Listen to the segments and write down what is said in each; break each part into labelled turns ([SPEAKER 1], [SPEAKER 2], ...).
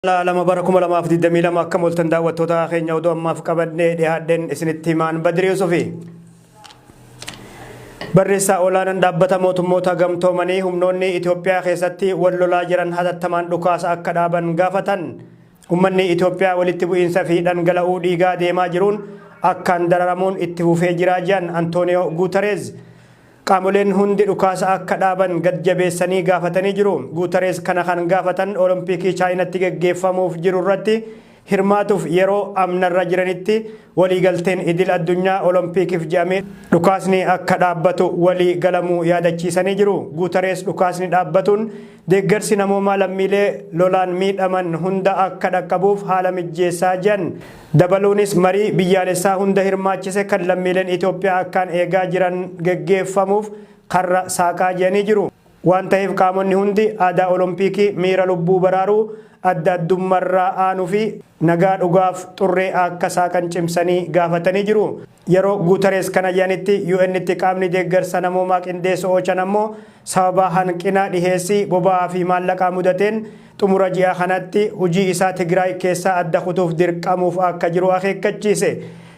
[SPEAKER 1] 2 bara 2022 akkam ooltan daawwattoota keenya oduu ammaaf qabannee dhiyaadheen isinitti himaan Badri Yusufi. Barreessaa olaanaan dhaabbata mootummoota gamtoomanii humnoonni Itoophiyaa keessatti wal lolaa jiran hatattamaan dhukaasa akka dhaaban gaafatan. Uummanni Itoophiyaa walitti bu'iinsa fi dhangala'uu dhiigaa deemaa jiruun akkaan dararamuun itti fufee jira jedhan Antooniyoo Guutareez. Qaamoleen hundi dhukaasa akka dhaaban gad jabeessanii gaafatanii jiru. Guutareez kana kan gaafatan Olompikii Chaayinatti geggeeffamuuf jiru irratti hirmaatuuf yeroo amnarra jiranitti waliigalteen idil addunyaa Olompikiif jedhamee dhukaasni akka dhaabbatu walii galamuu yaadachiisanii jiru. Guutarees dhukaasni dhaabbatuun deeggarsi namoomaa lammiilee lolaan miidhaman hunda akka dhaqqabuuf haala mijjeessaa jiran. Dabaluunis marii biyyaalessaa hunda hirmaachise kan lammiileen Itoophiyaa akkaan eegaa jiran geggeeffamuuf karra saaqaa jiranii jiru. Waan ta'eef qaamonni hundi aadaa Olompikii miira lubbuu baraaruu adda addummarraa aanuu fi nagaa dhugaaf xurree akka saaqan cimsanii gaafatanii jiru. Yeroo Guutarees kana jedhanitti UN'tti qaamni deeggarsa namoomaa qindeessu OCHAn ammoo sababa hanqina dhiheessii boba'aa fi maallaqaa mudateen xumura ji'a kanatti hojii isaa Tigraay keessaa adda kutuuf dirqamuuf akka jiru akeekkachiise.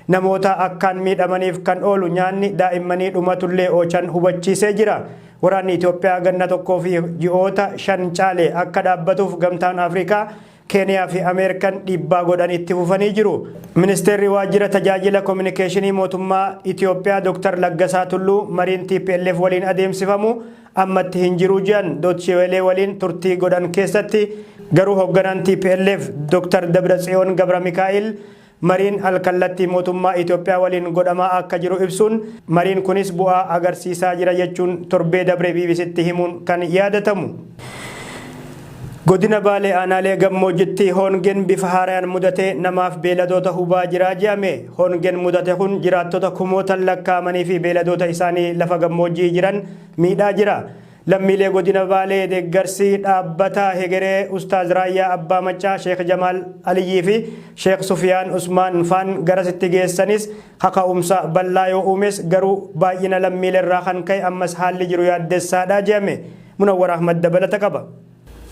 [SPEAKER 1] Namoota akkaan miidhamaniif kan oolu nyaanni daa'immanii dhumatullee OCHAn hubachiisee jira. Waraanni Itoophiyaa ganna tokkoo fi ji'oota 5 caale akka dhaabbatuuf gamtaan Afrikaa, Keeniyaa fi Ameerikaan dhiibbaa godhan itti fufanii jiru. Ministeerri waajjira tajaajila kominikeeshinii mootummaa Itoophiyaa Dr. Laggasaa Tulluu mariin TPLF waliin adeemsifamu ammatti hin jiru jedhan Deutsche Welle waliin turtii godhan keessatti. Garuu hoogganaan TPLF Dr. Dabratsiyoon Gabra Mikaa'il mariin alkallattii mootummaa Itoophiyaa waliin godhamaa akka jiru ibsuun mariin kunis bu'aa agarsiisaa jira jechuun torbee dabre BBCtti himuun kan yaadatamu. Godina Baalee aanaalee gammoojjitti hongeen bifa haaraan mudate namaaf beeladoota hubaa jira jedhame. Hongeen mudate kun jiraattota kumootaan lakkaa'amanii fi beeladoota isaanii lafa gammoojjii jiran miidhaa jira. Lammiilee godina Baalee deeggarsi dhaabbata Hegeree Ustaaz Raayyaa Abbaa Maccaa Sheekh Jamaal Aliyyii fi Sheekh Sufiyaan Usmaan faan garasitti geessanis kaka'umsa bal'aa yoo uumes garuu baay'ina lammiileerraa kan ka'e ammas haalli jiru yaaddessaadha jedhame. Munawwar Ahmad dabalata qaba.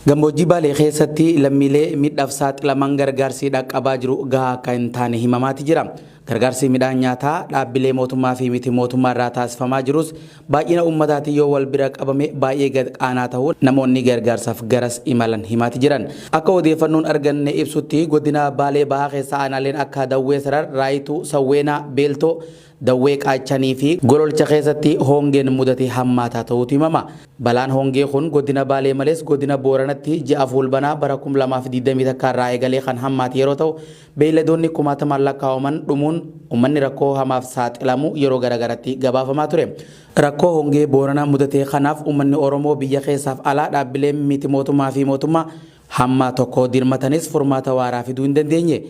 [SPEAKER 2] Gammoojjii Baalee keessatti lammiilee miidhaaf saaxilaman gargaarsi dhaqqabaa jiru gahaa akka hin taane himamaati jira. Gargaarsi midhaan nyaataa dhaabbilee mootummaa fi miti mootummaa irraa taasifamaa jirus baay'ina uummataatiin yoo wal bira qabame baay'ee gad aanaa ta'uu namoonni gargaarsaaf garas imalan himaati jiran. Akka odeeffannoon arganne ibsutti godina Baalee Bahaa keessa aanaaleen akka Dawwee Sarar, Raayituu, Sawweenaa, Beeltoo, Dawwee Qaachanii fi Gololcha keessatti hongeen mudate hammaataa ta'uutu himama. Balaan hongee kun godina Baalee malees godina Booranatti ji'a Fuulbanaa bara 2021 irraa eegalee kan hammaate yeroo ta'u beeyladoonni kumaatamaan lakkaa'aman dhumuun uummanni rakkoo hamaaf saaxilamu yeroo garagaratti gabaafamaa ture. Rakkoo hongee Booranaa mudate kanaaf uummanni Oromoo biyya keessaaf alaa dhaabbileen miti mootummaa fi mootummaa hamma tokko dirmatanis furmaata waaraa fiduu hin dandeenye.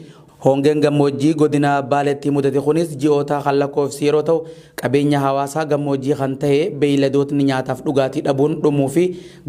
[SPEAKER 2] Hongeen gammoojjii godina Baaleetti mudate kunis ji'oota kan lakkoofsi yeroo ta'u qabeenya hawaasaa gammoojjii kan ta'e beeyladootni nyaataaf dhugaatii dhabuun dhumuu fi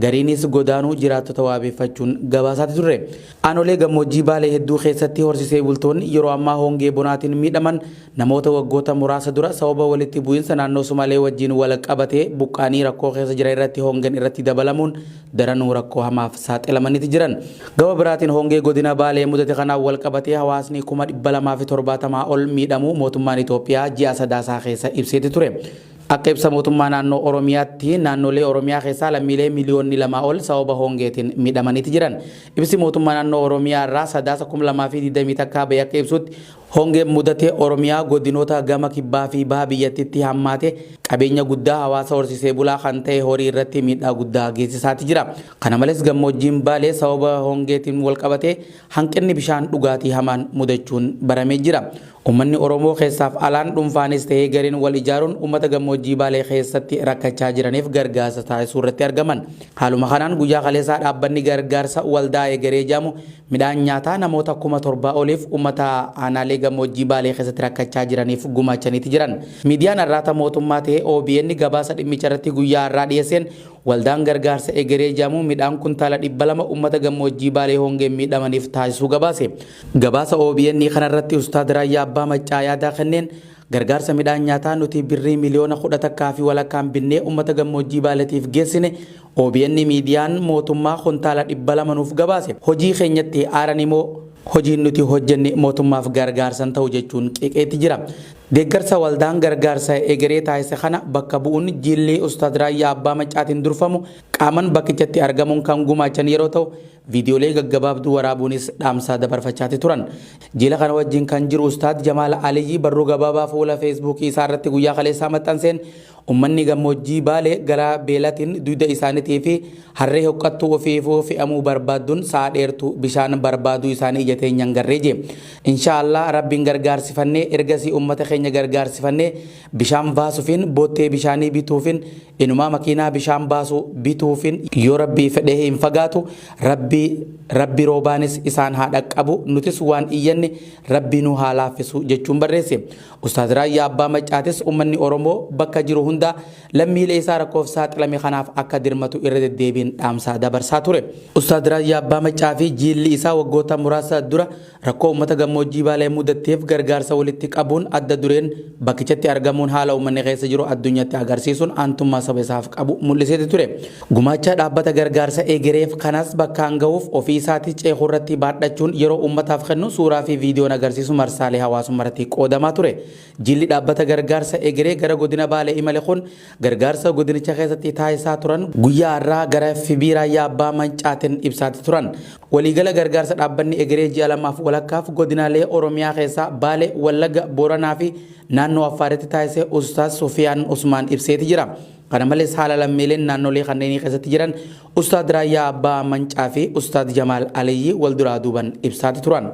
[SPEAKER 2] gariinis godaanuu jiraattota waabeeffachuun gabaasaati turre. Aanolee gammoojjii Baalee hedduu keessatti horsiisee bultoonni yeroo ammaa hongee bonaatiin miidhaman namoota waggoota muraasa dura sababa walitti bu'iinsa naannoo Sumaalee wajjin wal qabatee buqqaanii rakkoo keessa jira irratti hongeen irratti dabalamuun daranuu rakkoo hamaaf saaxilamaniiti jiran. Gama biraatiin hongee godina Baalee mudate kanaan wal qabatee hawaasni 270,000 ol miidhamuu mootummaan Itoophiyaa ji'a Sadaasaa keessa ibseeti ture. Akka ibsa mootummaa naannoo Oromiyaatti naannolee Oromiyaa keessaa lammiilee miliyoonni 2 ol sababa hongeetiin miidhamaniiti jiran. Ibsi mootummaa naannoo Oromiyaa irraa Sadaasa 2021 bahe akka ibsutti hongeen mudate Oromiyaa godinoota gama kibbaa fi baha biyyattiitti hammaate qabeenya guddaa hawaasa horsiisee bulaa kan ta'e horii irratti miidhaa guddaa geessisaati jira. Kana malees gammoojjiin Baalee sababa hongeetiin wal qabatee hanqinni bishaan dhugaatii hamaan mudachuun baramee jira. Uummanni Oromoo keessaaf alaan dhuunfaanis ta'ee gareen wal ijaaruun uummata gammoojjii Baalee keessatti rakkachaa jiraniif gargaarsa taasisuu irratti argaman. Haaluma kanaan guyyaa kaleessaa dhaabbanni gargaarsa waldaa Egeree jedhamu midhaan nyaataa namoota 7,000 oliif uummata aanaalee gammoojjii Baalee keessatti rakkachaa jiraniif gumaachaniiti jiran. Miidiyaan arraata mootummaa ta'e OBN gabaasa dhimmicha irratti guyyaa har'aa dhiyeesseen waldaan gargaarsa Egeree jedhamu midhaan kuntaala 200 uummata gammoojjii Baalee hongeen miidhamaniif taasisuu gabaase. Gabaasa OBN kanarratti Ustaad Raayyaa Abbaa Maccaa yaadaa kenneen Gargaarsa midhaan nyaataa nuti birrii miliyoona 11 fi walakkaan binnee uummata gammoojjii Baaleetiif geessine OBN miidiyaan mootummaa kuntaala 200 nuuf gabaase. Hojii keenyatti aaran immoo hojiin nuti hojjenne mootummaaf gargaarsan ta'u jechuun qeeqeetti jira. Deeggarsa waldaan gargaarsa egeree taasise kana bakka bu'uun jiilli Ustaad Raayyaa Abbaa Maccaatiin durfamu qaaman bakkichatti argamuun kan gumaachan yeroo ta'u, viidiyoolee gaggabaabduu waraabuunis dhaamsa dabarfachaati turan. Jiila kana wajjin kan jiru Ustaad Jamaal Aliyyi barruu gabaabaa fuula Feesbuukii isaa irratti guyyaa kaleessaa maxxanseen, ummanni gammoojjii Baalee gara beelatiin dugda isaaniitii fi harree hoqqattuu ofiifuu fe'amuu barbaadduun sa'a dheertuu bishaan barbaaduu isaanii ija teenyaan garree jee. Insha Allah Rabbiin gargaarsifannee, ergasii ummata keenya gargaarsifannee, bishaan baasuufin, boottee bishaanii bituufin, inumaa makiinaa bishaan baasu bituufin, yoo Rabbii fedhee hin fagaatu. Rabbi Rabbi roobaanis isaan haa dhaqqabu, nutis waan iyyanne Rabbi nu haa laaffisu jechuun barreesse. Ustaaz Raayyaa Abbaa Maccaatis ummanni Oromoo bakka jiru hundaa lammiilee isaa rakkoof saaxilame kanaaf akka dirmatu irra deddeebiin dhaamsa dabarsaa ture. Ustaaz Raayyaa Abbaa Maccaa fi jiilli isaa waggoota muraasa dura rakkoo uummata gammoojjii Baalee mudatteef gargaarsa walitti qabuun adda dureen bakkichatti argamuun haala uummanni keessa jiru addunyatti agarsiisuun aantummaa saba isaaf qabu mul'iseeti ture. Gumaacha dhaabbata gargaarsa egereef kanas bakkaan gahuuf ofii isaatii ceekuu irratti baadhachuun yeroo uummataaf kennu suuraa fi viidiyoon agarsiisu marsaalee hawaasummaa irratti qoodamaa ture. Jilli dhaabbata gargaarsa egeree gara godina Baalee imale kun gargaarsa godinicha keessatti taasisaa turan guyyaa har'aa gara FB Raayyaa Abbaa Maccaatiin ibsaati turan. Waliigala gargaarsa dhaabbanni egeree ji'a lamaaf walakkaaf godinaalee Oromiyaa keessaa Baalee, Wallagga, Booranaa fi naannoo Affaaritti taasise Ustaaz Sufiyaan Usmaan ibseeti jira. Kana malees haala lammiileen naannolee kanneenii keessatti jiran Ustaaz Raayyaa Abbaa Mancaa fi Ustaaz Jamaal Aliyyi wal duraa duuban ibsaati turan.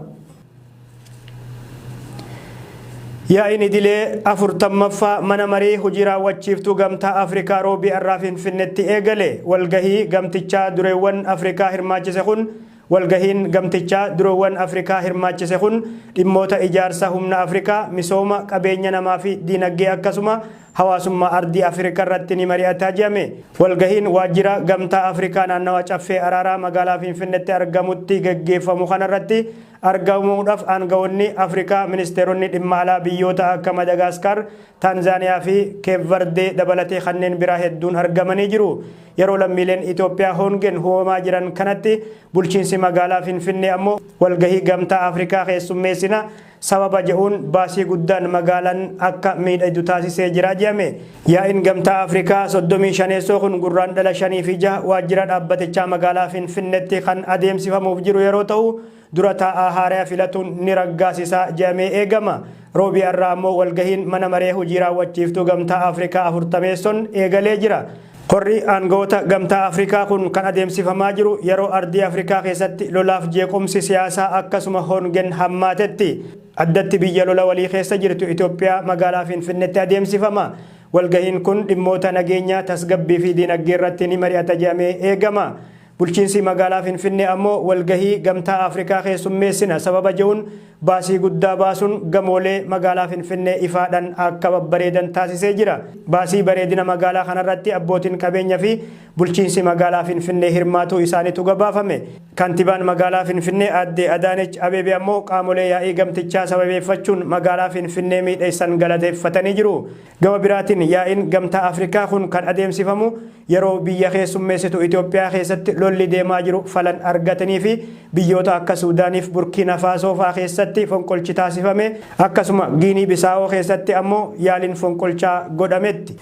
[SPEAKER 1] Yaa'iin idilee 40ffaa mana marii hojii raawwachiiftuu Gamtaa Afrikaa Roobii har'aa Finfinneetti eegale. Walgahii gamtichaa dureewwan Afrikaa hirmaachise kun Walgahiin gamtichaa dureewwan Afrikaa hirmaachise kun dhimmoota ijaarsa humna Afrikaa, misooma, qabeenya namaa fi diinagdee akkasuma hawaasummaa ardii Afrikaa irratti ni mari'ata jedhame. Walgahiin waajjira Gamtaa Afrikaa naannawa Caffee Araaraa magaalaa Finfinneetti argamutti geggeeffamu kanarratti argamuudhaaf aangawoonni Afrikaa, ministeeronni dhimma alaa biyyoota akka Madagaaskaar, Taanzaaniyaa fi Keep Vardee dabalatee kanneen biraa hedduun argamanii jiru. Yeroo lammiileen Itoophiyaa hongeen hubamaa jiran kanatti bulchiinsi magaalaa Finfinnee ammoo walgahii Gamtaa Afrikaa keessummeessina sababa jedhuun baasii guddaan magaalaan akka miidhagdu taasisee jira jedhame. Yaa'iin Gamtaa Afrikaa 35 kun Gurraandhala 5 fi 6 waajjira dhaabbatichaa magaalaa Finfinneetti kan adeemsifamuuf jiru yeroo ta'u, dura taa'aa haaraa filatuun ni raggaasisa jedhamee eegama. Roobii har'aa ammoo walgahiin mana maree hojii raawwachiiftuu Gamtaa Afrikaa afurtameesson eegalee jira. Korri aangawoota Gamtaa Afrikaa kun kan adeemsifamaa jiru yeroo ardii Afrikaa keessatti lolaaf jeequmsi siyaasaa akkasuma hongeen hammaatetti. Addatti biyya lola walii keessa jirtu Itoophiyaa magaalaa Finfinneetti adeemsifama. Walgahiin kun dhimmoota nageenyaa, tasgabbii fi diinagdee irratti ni mari'ata jedhamee eegama. Bulchiinsi magaalaa Finfinnee ammoo walgahii Gamtaa Afrikaa keessummeessina sababa jedhuun baasii guddaa baasuun gamoolee magaalaa Finfinnee ifaadhaan akka babbareedan taasisee jira. Baasii bareedina magaalaa kanarratti abbootiin qabeenya fi bulchiinsi magaalaa Finfinnee hirmaatuu isaaniitu gabaafame. Kantibaan magaalaa Finfinnee aadde Adaanech Abeebee ammoo qaamolee yaa'ii gamtichaa sababeeffachuun magaalaa Finfinnee miidheessan galateeffatanii jiru. Gama biraatiin yaa'iin Gamtaa Afrikaa kun kan adeemsifamu yeroo biyya keessummeessitu Itoophiyaa keessatti lolli deemaa jiru falan argatanii fi biyyoota akka Suudaaniif Burkiina Faasoo fa'aa keessatti fonqolchi taasifame, akkasuma Giinii Bisaawoo keessatti ammoo yaaliin fonqolchaa godhametti.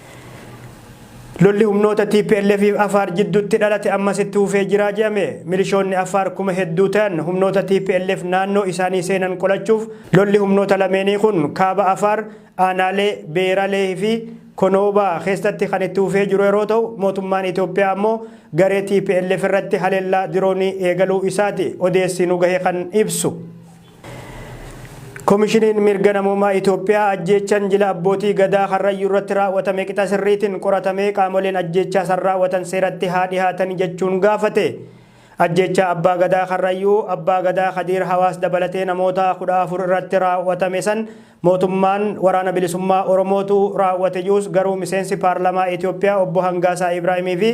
[SPEAKER 1] Lolli humnoota TPLF fi Afaar jidduutti dhalate ammas itti fufee jira jedhame. Milishoonni Afaar kuma hedduu ta'an humnoota TPLF naannoo isaanii seenan qolachuuf lolli humnoota lameenii kun kaaba Afaar aanaalee Beeralee fi Konoobaa keessatti kan itti fufee jiru yeroo ta'u, mootummaan Itoophiyaa ammoo garee TPLF irratti haleellaa diroonii eegaluu isaati odeessi nu gahe kan ibsu. Komishiniin mirga namoomaa Itoophiyaa ajjeechan jila abbootii gadaa Karrayyuu irratti raawwatame qixa sirriitiin qoratamee qaamoleen ajjeechaa san raawwatan seeratti haa dhihaatan jechuun gaafate. Ajjeechaa abbaa gadaa Karrayyuu, abbaa gadaa Kadiir Hawaas dabalatee namoota 14 irratti raawwatame san mootummaan Waraana Bilisummaa Oromootu raawwate ji'us, garuu miseensi paarlamaa Itoophiyaa obbo Hangaasaa Ibraahimii fi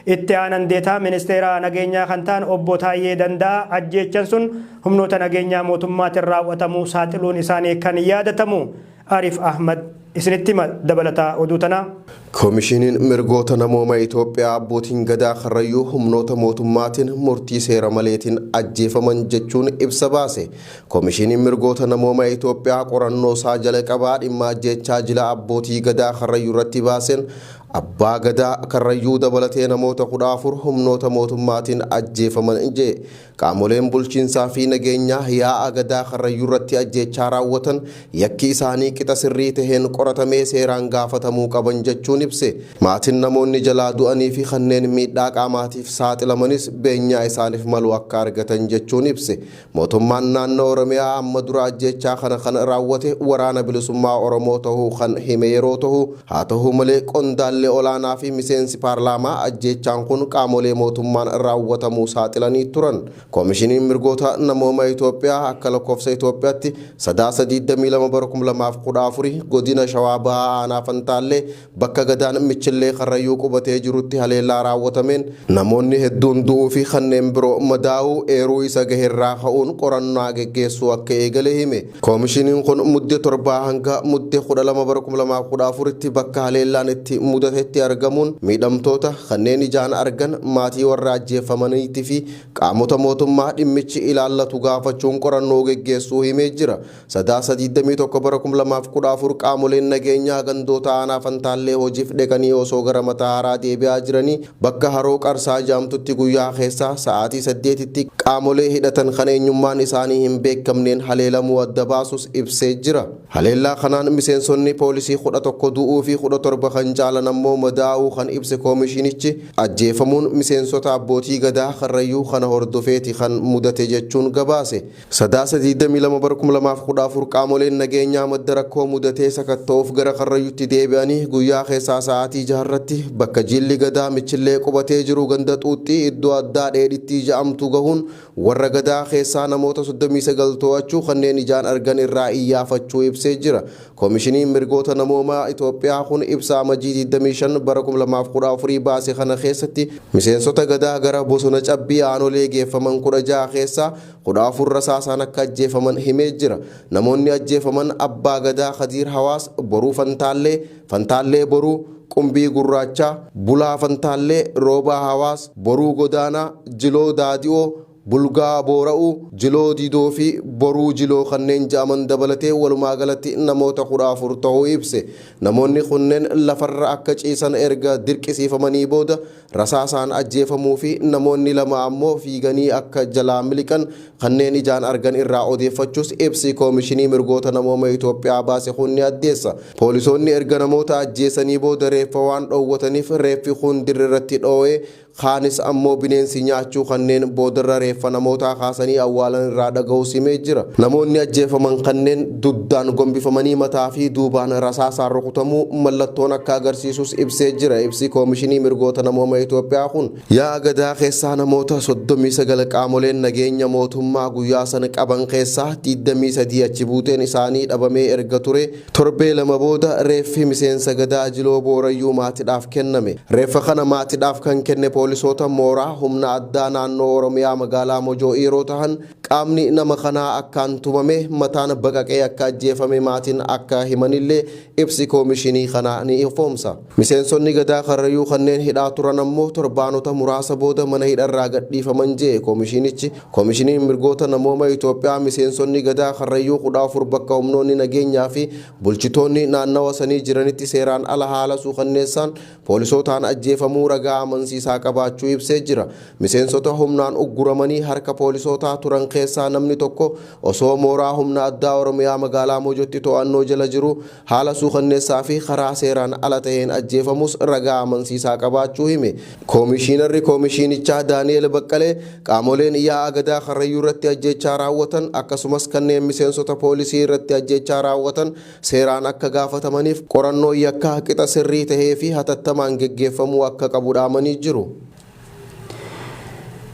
[SPEAKER 1] itti aanan deetaa ministeera nageenyaa kan ta'an obbo Taayyee Danda'aa ajjeechan sun humnoota nageenyaa mootummaatiin raawwatamuu saaxiluun isaanii kan yaadatamu. Arif Ahmad. Isinitti hima dabalataa oduu tanaa.
[SPEAKER 3] Koomishiniin Mirgoota Namooma Itoophiyaa abbootiin gadaa Karrayyuu humnoota mootummaatiin murtii seera maleetiin ajjeefaman jechuun ibsa baase. Koomishiniin Mirgoota Namooma Itoophiyaa qorannoo isaa jalqabaa dhimma ajjeechaa jila abbootii gadaa Karrayyuu irratti baaseen abbaa gadaa Karrayyuu dabalatee namoota 14 humnoota mootummaatiin ajjeefaman jee. Qaamoleen bulchiinsaa fi nageenyaa yaa'a gadaa Karrayyuu irratti ajjeechaa raawwatan yakki isaanii qixa sirrii taheen qoratamee seeraan gaafatamuu qaban jechuun ibse. Maatiin namoonni jalaa du'anii fi kanneen miidhaa qaamaatiif saaxilamanis beenyaa isaaniif malu akka argatan jechuun ibse. Mootummaan naannoo Oromiyaa amma dura ajjeechaa kana kan raawwate Waraana Bilisummaa Oromoo tahuu kan hime yeroo tahu, haa tahu malee qondaalli olaanaa fi miseensi paarlaamaa ajjeechaan kun qaamolee mootummaan raawwatamuu saaxilanii turan. Koomishiniin Mirgoota Namooma Itoophiyaa akka lakkoofsa Itoophiyaatti Sadaasa 22 bara 2014 godina Shawaa Bahaa aanaa Fantaallee bakka Gadaan Michillee Karrayyuu qubatee jirutti haleellaa raawwatameen namoonni hedduun du'uu fi kanneen biroo madaa'uu eeruu isa gaherraa ka'uun qorannaa geggeessuu akka eegale hime. Koomishiniin kun Mudde 7 hanga Mudde 12 bara 2014tti bakka haleellaan itti mudatetti argamuun miidhamtoota, kanneen ijaan argan, maatii warra ajjeeffamaniitii fi qaamota mootummaa dhimmichi ilaallatu gaafachuun qorannoo geggeessuu himee jira. Sadaasa 21 bara 2014 qaamoleen nageenyaa gandoota aanaa Fantaallee hojiif dheqanii osoo gara Matahaaraa deebi'aa jiranii bakka Haroo Qarsaa jedhamtutti guyyaa keessaa sa'aatii 8tti qaamolee hidhatan kan eenyummaan isaanii hin beekamneen haleelamuu adda baasus ibsee jira. Haleellaa kanaan miseensonni poolisii 11 du'uu fi 17 kan caalan ammoo madaa'uu kan ibse koomishinichi, ajjeefamuun miseensota abbootii Gadaa Karrayyuu kana hordofeeti kan mudate jechuun gabaase. Sadaasa 22 bara 2014 qaamoleen nageenyaa madda rakkoo mudatee sakatta'uuf gara Karrayyuutti deebi'anii guyyaa keessaa sa'aatii 6 irratti bakka jiilli Gadaa Michillee qubatee jiru ganda Xuuxxii iddoo addaa Dheedhittii ja'amtu gahuun warra Gadaa keessaa namoota 39 to'achuu kanneen ijaan argan irraa iyyaafachuu ibsee jira. Komishiniin Mirgoota Namoomaa Itoophiyaa kun ibsa Amajjii 25 bara 2014 baase kana keessatti miseensota Gadaa gara bosona Cabbii Aanolee geeffaman 16 keessaa 14 rasaasaan akka ajjeefaman himee jira. Namoonni ajjeefaman Abbaa Gadaa Kadiir Hawaas, Boruu Fantaallee, Fantaallee Boruu, Qumbii Gurraachaa, Bulaa Fantaallee, Roobaa Hawaas, Boruu Godaanaa, Jiloo Daadi'oo, Bulgaa Boora'uu, Jiloo Didoo fi Boruu Jiloo kanneen ja'aman dabalatee walumaa galatti namoota 14 tahuu ibse. Namoonni kunneen lafarra akka ciisan erga dirqisiifamanii booda rasaasaan ajjeefamuu fi namoonni 2 ammoo fiiganii akka jalaa miliqan kanneen ijaan argan irraa odeeffachuus ibsi Koomishinii Mirgoota Namooma Itoophiyaa baase kun ni addeessa. Poolisoonni erga namoota ajjeesanii booda reeffa waan dhoowwataniif reeffi kuun dirrerratti dhoo'ee Kaanis ammoo bineensi nyaachuu kanneen boodarra reeffa namootaa kaasanii awwaalan irraa dhaga'uus himee jira. Namoonni ajjeefaman kanneen dugdaan gombifamanii mataa fi duubaan rasaasaan rukutamuu mallattoon akka agarsiisus ibsee jira ibsi Koomishinii Mirgoota Namooma Itoophiyaa kun. Yaa'a Gadaa keessaa namoota 39 qaamoleen nageenya mootummaa guyyaa sana qaban keessaa 23 achi buuteen isaanii dhabamee erga turee Torbee 2 booda reeffi miseensa Gadaa Jiloo Boorayyuu maatidhaaf kenname. Reeffa kana maatidhaaf kan kenne poolisoota mooraa humna addaa naannoo Oromiyaa magaalaa Mojoo yeroo tahan qaamni nama kanaa akkaan tumamee mataan baqaqee akka ajjeefame maatiin akka himanillee ibsi koomishinii kanaa ni ifoomsa. Miseensonni Gadaa Karrayyuu kanneen hidhaa turan ammoo torbaanota muraasa booda mana hidharraa gadhiifaman je'e koomishinichi. Komishiniin Mirgoota Namooma Itoophiyaa miseensonni Gadaa Karrayyuu 14 bakka humnoonni nageenyaa fi bulchitoonni naannawa sanii jiranitti seeraan ala haala suukanneessaan poolisootaan ajjeefamuu ragaa amansiisaa qabaachuu ibsee jira. Miseensota humnaan ugguramanii harka poolisootaa turan keessaa namni tokko osoo mooraa humna addaa Oromiyaa magaalaa Mojotti to'annoo jala jiruu haala suukanneessaa fi karaa seeraan ala taheen ajjeefamuus ragaa amansiisaa qabaachuu hime. Koomishiinarri Koomishiinichaa Daani'eel Baqqalee qaamoleen yaa'a Gadaa Karrayyuu irratti ajjeechaa raawwatan akkasumas kanneen miseensota poolisii irratti ajjeechaa raawwatan seeraan akka gaafatamaniif qorannoon yakkaa qixa sirrii tahee fi hatattamaan geggeeffamuu akka qabu dhaamanii jiru.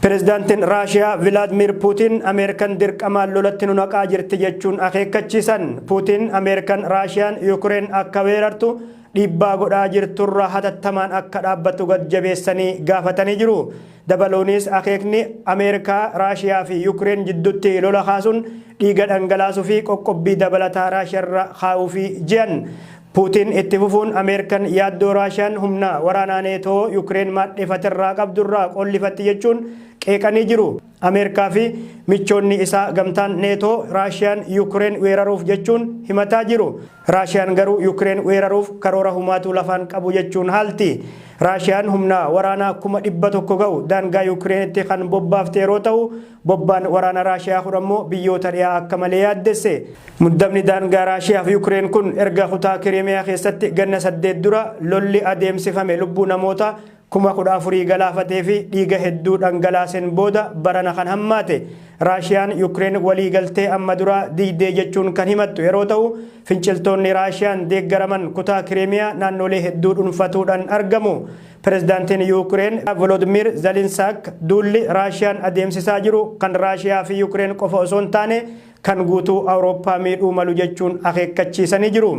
[SPEAKER 1] Pirezidaantiin Raashiyaa Vilaadmiir Puutiin Ameerikan dirqamaan lolatti nu naqaa jirti jechuun akeekkachiisan. Puutiin Ameerikan Raashiyaan Yukireen akka weerartu dhiibbaa godhaa jirturraa hatattamaan akka dhaabbattu gad jabeessanii gaafatanii jiru. Dabaluunis akeekni Ameerikaa Raashiyaa fi Yukireen jidduutti lola kaasuun dhiiga dhangalaasuu fi qoqqobbii dabalataa Raashiyaarra kaa'uufi je'an. Puutiin itti fufuun Ameerikaan yaaddoo Raashiyaan humna waraanaa Neetoo Yukireen maadheeffaterraa qabdurraa qollifatti jechuun qeeqanii jiru. Ameerikaa fi michoonni isaa gamtaan Neetoo Raashiyaan Yukireen weeraruuf jechuun himataa jiru. Raashiyaan garuu Yukireen weeraruuf karoora humaatu lafaan qabu jechuun haalti. Raashiyaan humna waraanaa 100,000 ga'u daangaa Yukireenitti kan bobbaafte yeroo ta'u, bobbaan waraana Raashiyaa kun ammoo biyyoota dhiyaa akka malee yaaddesse. Muddamni daangaa Raashiyaa fi Yukireen kun erga kutaa Kiriimiyaa keessatti ganna 8 dura lolli adeemsifame lubbuu namoota 14,000 galaafatee fi dhiiga hedduu dhangalaaseen booda barana kan hammaate. Raashiyaan Yukireen walii galtee amma duraa diigdee jechuun kan himattu yeroo ta'u, finciltoonni Raashiyaan deeggaraman kutaa Kiriimiyaa naannolee hedduu dhuunfatuudhaan argamu. Pirezidaantiin Yukireen Volodimir Zelensaak duulli Raashiyaan adeemsisaa jiru kan Raashiyaa fi Yukireen qofa osoo hin taane kan guutuu Awurooppaa miidhuu malu jechuun akeekkachiisanii jiru.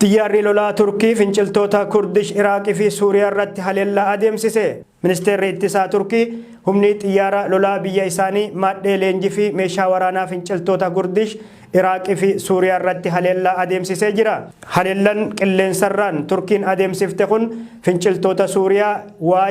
[SPEAKER 1] Xiyyaarri lolaa Turkii finciltoota Kurdish Iraaqii fi Suuriyaa irratti haleellaa adeemsise. Ministeerri ittisaa Turkii humni xiyyaara lolaa biyya isaanii maadhee leenjii fi meeshaa waraanaa finciltoota Kurdish Iraaqii fi Suuriyaa irratti haleellaa adeemsisee jira. Haleellaan qilleensarraan Turkiin adeemsifte kun finciltoota Suuriyaa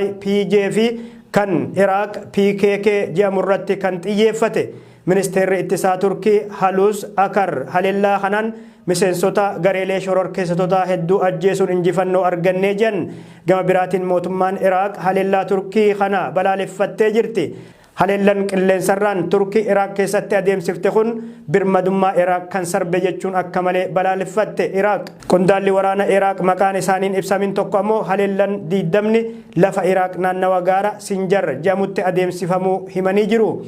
[SPEAKER 1] YPG fi kan Iraaq PKK jedhamu irratti kan xiyyeeffate. Ministeerri ittisaa Turkii Halus Akar haleellaa kanaan miseensota gareelee shororkeessitoota hedduu ajjeesuun injifannoo argannee jedhan. Gama biraatiin mootummaan Iraaq haleellaa Turkii kana balaaleffattee jirti. Haleellaan qilleensarraan Turkii Iraaq keessatti adeemsifte kun birmadummaa Iraaq kan sarbe jechuun akka malee balaaleffatte Iraaq. Qondaalli waraana Iraaq maqaan isaaniin ibsamin tokko ammoo haleellaan 20 lafa Iraaq naannawa gaara Sinjar jedhamutti adeemsifamuu himanii jiru.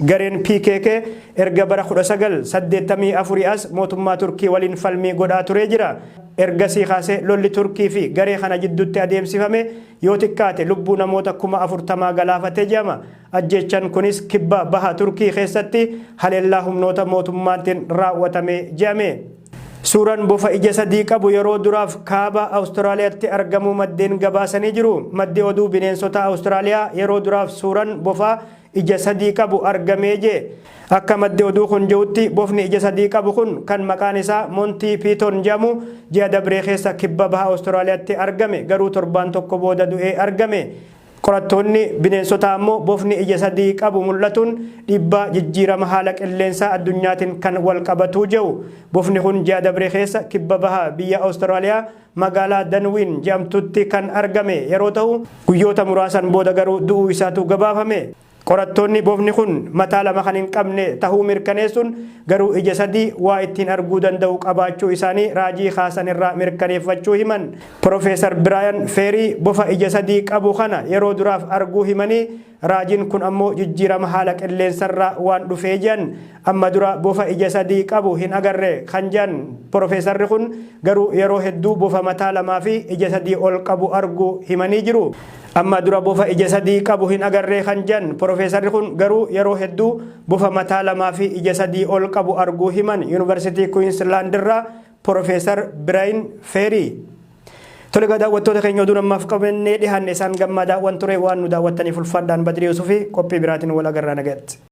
[SPEAKER 1] Gareen PKK erga bara 1984 as mootummaa Turkii waliin falmii godhaa turee jira. Ergasii kaasee lolli Turkii fi garee kana jidduutti adeemsifame yoo xiqqaate lubbuu namoota 40,000 galaafatee jedhama. Ajjeechaan kunis kibba baha Turkii keessatti haleellaa humnoota mootummaatiin raawwatame jedhame. Suuraan bofa ija sadii qabu yeroo duraaf kaaba Awustiraaliyaatti argamuu maddeen gabaasanii jiru. Maddi oduu bineensota Awustiraaliyaa yeroo duraaf suuraan bofaa ija sadii qabu argamee jee. Akka maddi oduu kun jirutti bofni ija sadii qabu kun kan maqaan isaa Montii Piiton jedhamu ji'a dabree keessa kibba baha Awustiraaliyaatti argame, garuu torbaan tokko booda du'ee argame. Qorattoonni bineensotaa ammoo bofni ija sadii qabu mul'atuun dhiibbaa jijjiirama haala qilleensaa addunyaatiin kan wal qabatuu jiru. Bofni kun ji'a dabree keessa kibba baha biyya Awustiraaliyaa magaalaa Danwiin jedhamtutti kan argame yeroo ta'u, guyyoota muraasan booda garuu du'uu isaatu gabaafame. Qorattoonni bofni kun mataa lama kan hin qabne tahuu mirkaneessuun garuu ija sadii waa ittiin arguu danda'u qabaachuu isaanii raajii kaasan irraa mirkaneeffachuu himan. Profeesar Biraayan Feerii bofa ija sadii qabu kana yeroo duraaf arguu himanii raajiin kun ammoo jijjiirama haala qilleensarraa waan dhufee jedhan. Amma dura bofa ija sadii qabu hin agarre kan jedhan Profeesarri kun garuu yeroo hedduu bofa mataa lamaa fi ija sadii ol qabu arguu himanii jiru. Amma dura bofa ija sadii qabu hin agarree kan jedhan Profeesarri kun garuu yeroo hedduu bofa mataa lamaa fi ija sadii ol qabu arguu himan Yuunivarsiitii Kuwiinsilaand irraa Profeesar Biraayin Feerii. Tole egaa daawwattoota keenya, oduun ammaaf qabannee dhiyaanne isaan gammaa daawwan ture. Waan nu daawwattaniif ulfaadhaan. Badrii Yuusufii qophii biraatiin wal agarraa, nagaatti.